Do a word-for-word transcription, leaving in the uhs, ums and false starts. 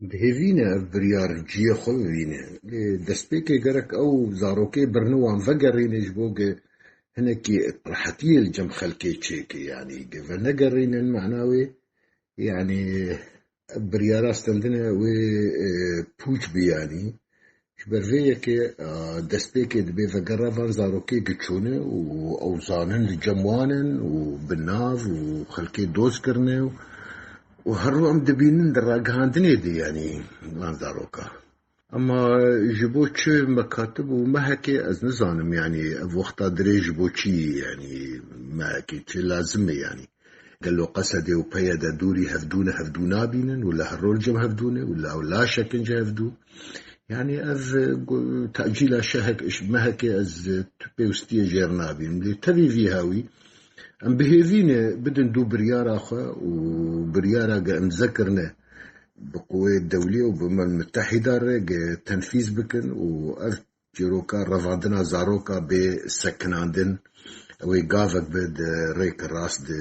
Bi hêvî ne ev biryar ciyê xwe bibîne. Lê destpêkê gerek ew zarokê birine wan vegerîne ji bo ge hinekî rehetiyê li cem xelkê çêke. Yanî ge venegerînin mena wê, yanî ev biryara stendine wê, e, pûç bi yanî. Ji ber vê yekê, e, destpêkê dibê vegera van zarokê giçûne û ew zanin li cem wan in û bi nav û xelkê doz kirine û, û her ro em dibînin di ragihandinê de yanî van zaroka. Ama ji bo çi mekatib û mehekê ez nizanim, yanî ev wexta dirêj ji bo çi, yanî mehekê çi lazim e yanî. Gelo Qesedê û Peyede dûrî hevdû ne, hevdû nabînin û li her rol cem hevdû ne û la, laşekin ji hevdû. Yanî ev, e, gu-, tacîla şehek, mehekê ez, e, tu pêwistiyê jêr nabînim. Lê tevî vî hawî em bi hêvî ne bidin dû biryara xwe û biryara ge imze kirine bi quwê dewlî û bi Umem Mutehîda re ge tenfîz bikin û ev çîroka revandina zaroka bê sekinandin, ew ê gavek be di rêk rast de.